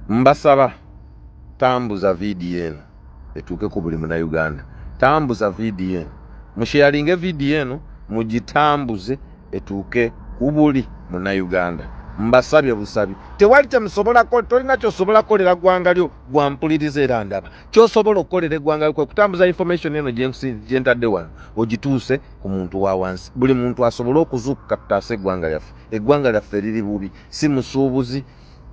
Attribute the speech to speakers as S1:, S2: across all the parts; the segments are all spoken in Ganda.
S1: Mbasaba tambuza vidiyo eno etuuke ku buli Munnayuganda. Tambuza vidiyo eno, musheyalinge vidiyo eno mugitambuze etuuke ku buli Munnayuganda. Mbasabye busabi, tewali kyemusobola, tolina kyosobola kukolera ggwanga lyo gwampuliriza era ndaba. Kyosobola okukolera eggwanga lyo kwe kutambuza information eno gye ntadde wano ogituuse ku muntu wa wansi, buli muntu asobole okuzuukuka tutaase eggwanga lyaffe. Eggwanga lyaffe liri bubi, si musuubuzi,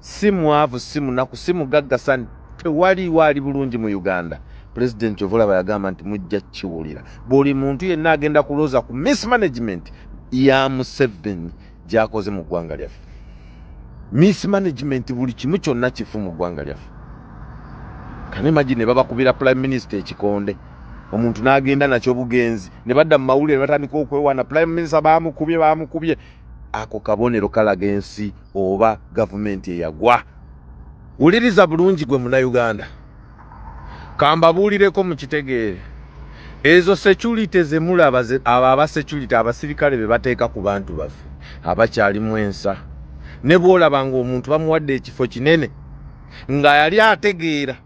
S1: si mwavu, si munaku, si mugagga, sani tewaliiwo ali bulungi mu Uganda. Pulezidenti kyova olaba yagamba nti mujja kiwulira, buli muntu yenna agenda kulowooza ku mismanagement ya Museveni gy'akoze mu ggwanga lyaffe. Mismanagement, buli kimu kyonna kifu mu ggwanga lyaffe. Can imagine ne babakubira prime minister ekikonde, omuntu n'agenda nakyo bugenzi, ne badda mu mawulire ne batandika okwewaana prime minister baamukubye, baamukubye. Ako kabonero kalaga ensi oba gavumenti eyagwa. Wuliriza bulungi gwe Munnayuganda, kambabuulireko mukitegeere. Ezo security ze mulaba, abo aba security abasirikale be bateeka ku bantu baffe abakyalimu ensa, ne bw'olaba ng'omuntu bamuwadde ekifo kinene nga yali ategeera,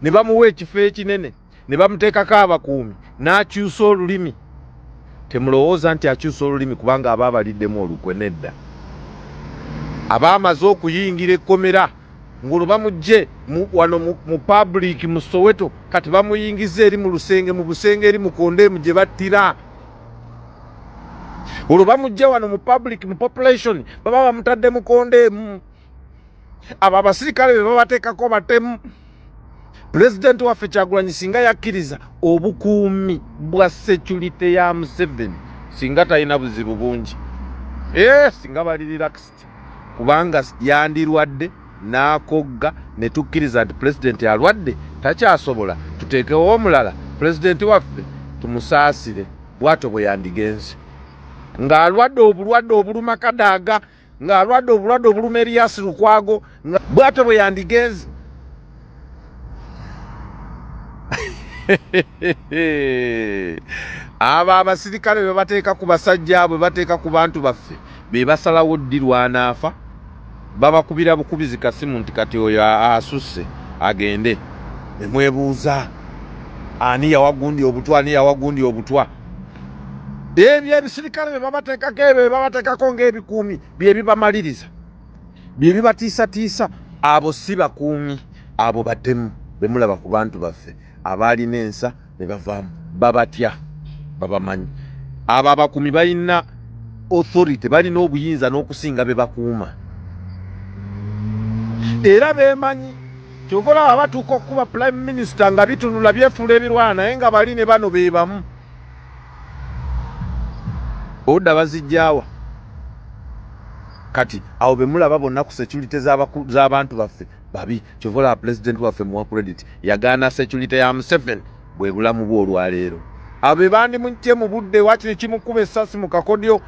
S1: ne bamuwa ekifo ekinene ne bamuteekako abakuumi n'akyusa olulimi, temulowooza nti akyusa olulimi kubanga aba abaliddemu olukwe. Nedda, aba amaze okuyingira ekkomera ng'olwo bamuggye wano mu public mu Soweto, kati bamuyingiza eri mu lusenge, mu busenge eri mu kondeemu gye battira. Olwo bamuggye wano mu public, mu population, baba bamutadde mu kondeemu. Abo abasirikale be babateekako batemu. Pulezidenti waffe Kyagulanyi singa yakkiriza obukuumi bwa security ya Museveni, singa talina buzibu bungi, singa bali relaxed, kubanga yandirwadde n'akogga ne tukkiriza nti pulezidenti alwadde takyasobola, tuteekewo omulala, pulezidenti waffe tumusaasire. Bw'atyo bwe yandigenze ng'alwadde obulwadde obuluma Kadaaga, ng'alwadde obulwadde obuluma Erias Lukwago, bw'atyo bwe yandigenze. Abo abasirikale be bateeka ku basajja abo, bateeka ku bantu baffe, be basalawo ddi lw'anaafa. Babakubira bukubizi kasimu nti kati oyo asusse agende. Ne mwebuuza ani yawa gundi obutwa, ani yawa gundi obutwa. Ebyo ebisirikale bye babateekako, ebyo bye babateekako ng'ebikuumi, bye bibamaliriza, bye bibatiisatiisa. Abo si bakuumi, abo batemu be mulaba ku bantu baffe abaalina ensa ne bavaamu. Babatya, babamanyi. Abo abakuumi balina authority, balina obuyinza n'okusinga be bakuuma, era beemanyi. Kyova olaba batuuka okukuba prime minister nga bitunula byefuula ebirwana, naye nga bali ne bano be bamu. Odda bazijjaawa kati abo be mulaba bonna ku security z'abantu baffe babi. Kyova olaba pulezidenti waffe muwa credit, yagaana security ya Museveni, bwe bulamu bwe olwaleero. Abo be bandimugye mu budde, wakiri kimukuba essasi mu kakodyo,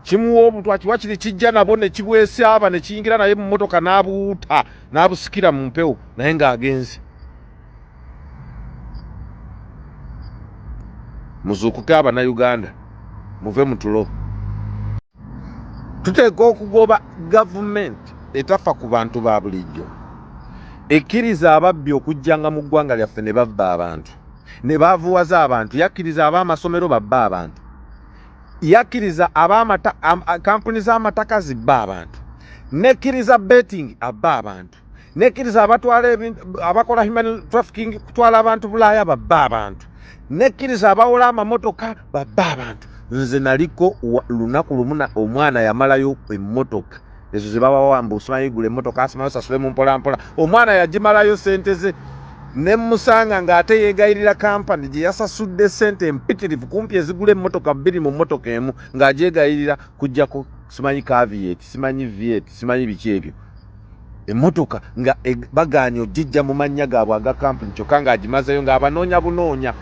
S1: kimuwa obutwa, wakiri kijja nabo ne kibwesyaba ne kiyingira naye mu mmotoka n'abuwuuta n'abusikira mu mpewo, naye ng'agenze. Muzuukuke Abannayuganda, muve mu tulo. Tuteeka okugoba gavumenti etafa ku bantu ba bulijjo, ekkiriza ababbi okujjanga mu ggwanga lyaffe ne babba abantu ne baavuwaza abantu. Yakkiriza ab'amasomero babba abantu, yakkiriza ab'amata kampuni z'amataka zibba abantu, nekkiriza betting abba abantu, nekkiriza abatwala ebintu, abakola human trafficking kutwala abantu Bulaaya babba abantu, nekkiriza abawola amamotoka babba abantu. Nze naliko lunaku lumu omwana yamalayo emmotoka ezo ze babawamba, osimanyi gula emmotoka, asimanyi osasule mu mpola mpola. Omwana yagimalayo sente ze, ne musanga ng'ate yeegayirira kampani gye yasasudde sente empitirivu kumpi ezigula emmotoka bbiri mu mmotoka emu, ng'agyegayirira kujjako simanyi caveat, simanyi VAT, simanyi biki ebyo. Emmotoka nga bagaanye ogijja mu mannya gaabwe aga kampuni, kyokka ng'agimazeyo ng'abanoonya bunoonya.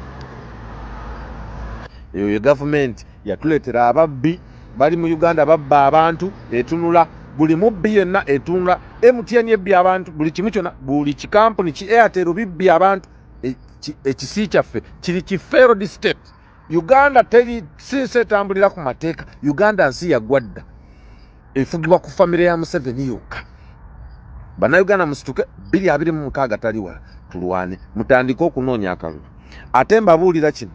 S1: Eyo ye gavumenti yatuleetera ababbi bali mu Uganda, babba abantu, etunula buli mubbi yenna, etunula MTN ebbi abantu, buli kimu kyonna, buli kikampuni ki Airtel bibbi abantu. Ekisi kyaffe kiri ki failed state. Uganda teri sinsi etambulira ku mateeka. Uganda nsi yagwa dda, efugibwa ku famire ya Museveni yokka. Bannayuganda musituke, 2026 tali wala, tulwane, mutandike okunoonya akalulu. Ate mbabuulira kino,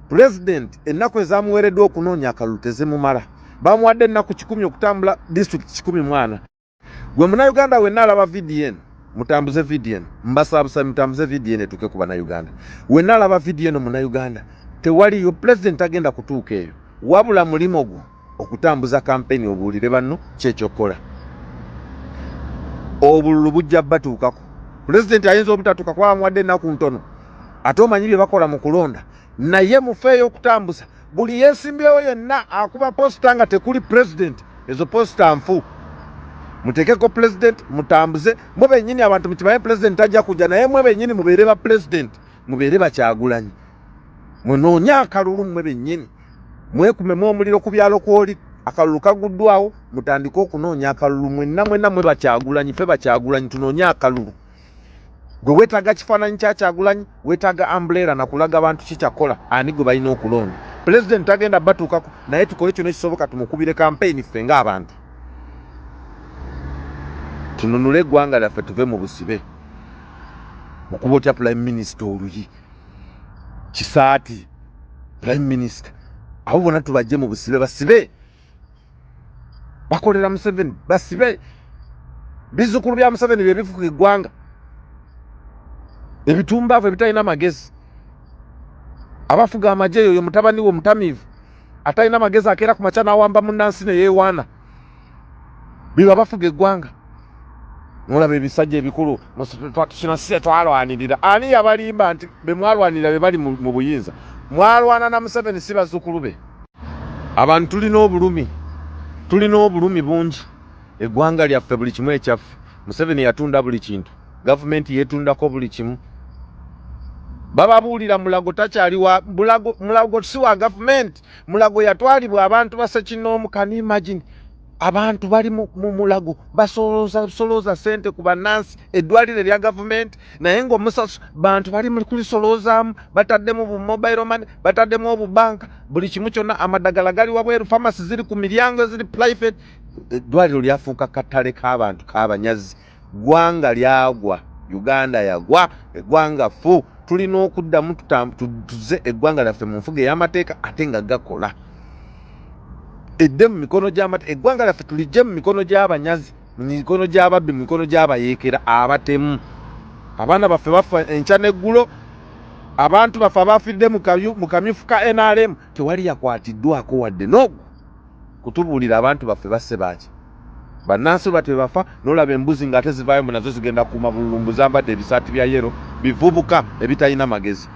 S1: pulezidenti ennaku ezamuweereddwa okunoonya akalulu tezimumala. Bamuwadde ennaku 100 okutambula disitulikiti 140. Gwe Munnayuganda wenna alaba vidiyo eno, mutambuze vidiyo eno, mbasaabusabi mutambuze vidiyo eno etuuke ku Bannayuganda. Wenna alaba vidiyo eno Munnayuganda, tewaliyo pulezidenti tagenda kutuuka eyo, wabula mulimo gwo okutambuza kampeyini obuulire banno ki ekyokukola. Obululu bujja batuukako. Pulezidenti ayinza obutatuuka kuba bamuwadde ennaku ntono, ate omanyi bye bakola mu kulonda, naye mufeeyo okutambuza. Buli yeesimbyewo yenna akuba posita nga tekuli pulezidenti, ezo posita nfu. Muteekeko pulezidenti, mutambuze mwe bennyini. Abantu mukimanye pulezidenti tajja kujja, naye mwe bennyini mubeere ba pulezidenti, mubeere bakyagulanyi, munoonye akalulu mmwe bennyini, mwekumemu omuliro ku byalo kwoli akalulu kaguddwawo, mutandike okunoonya akalulu mwenna mwenna mwe bakyagulanyi. Ffe bakyagulanyi tunoonye akalulu. Gwe weetaaga kifaananyi kya Kyagulanyi, weetaaga umbrella nakulaga bantu ki kyakola, ani gwe balina okulonda. Pulezidenti tagenda batuukako, naye tukole kyonna ekisoboka tumukubire kampeyini ffe ng'abantu, tununule eggwanga lyaffe, tuve mu busibe. Okuba otya prime minister oluyi kisaati prime minister, abo bonna tubajje mu busibe, basibe bakolera Museveni, basibe bizzukulu bya Museveni bye bifuka eggwanga, ebitumbaavu ebitalina magezi. Abafuga amagye, yoyo mutabani we omutamiivu atalina magezi, akeera ku makya n'awamba munnansi ne yeewaana, biba bafuga eggwanga. Nolaba ebisajja ebikulu, kino si twalwanirira. Ani yabalimba nti be mwalwanirira be bali mu buyinza? Mwalwana na Museveni, si bazzukulu be. Abantu tulina obulumi, tulina obulumi bungi. Eggwanga lyaffe, buli kimu ekyaffe, Museveni yatunda buli kintu, gavumenti yeetundako buli kimu. Bababuulira Mulago takyali wa Mulago, Mulago si wa gavumenti, Mulago yatwalibwa abantu basekinoomu. Can you imagine? Abantu bali mu Mulago basolooza solooza ssente ku bannansi, eddwaliro erya gavumenti, naye ng'omusasu bantu bali mu kulisoloozaamu, bataddemu bu mobile money, bataddemu obubanka, buli kimu kyonna, amadagala gali wabweru, famasi ziri ku miryango eziri private. Eddwaliro lyafuuka katale k'abantu k'abanyazi. Ggwanga lyagwa, Uganda yagwa, eggwanga ffu. Tulina okuddamu tuze eggwanga lyaffe mu nfuga ey'amateeka ate nga gakola, edde mu mikono gy'amateeka. Eggwanga lyaffe tulijje mu mikono gy'abanyazi, mu mikono gy'ababbi, mu mikono gy'abayeekera abatemu. Abaana baffe bafa enkya n'eggulo. Abantu baffe abafiiridde mu kamyufu ka NRM, tewali yakwatiddwako wadde n'ogwo kutubuulira abantu baffe basse baaki. Bannansi bwe batyo bafa, n'olaba embuzi ng'ate zivaayo mbu nazo zigenda kukuuma bululu, mbu zambadde ebisaati bya yellow, bivubuka ebitalina magezi.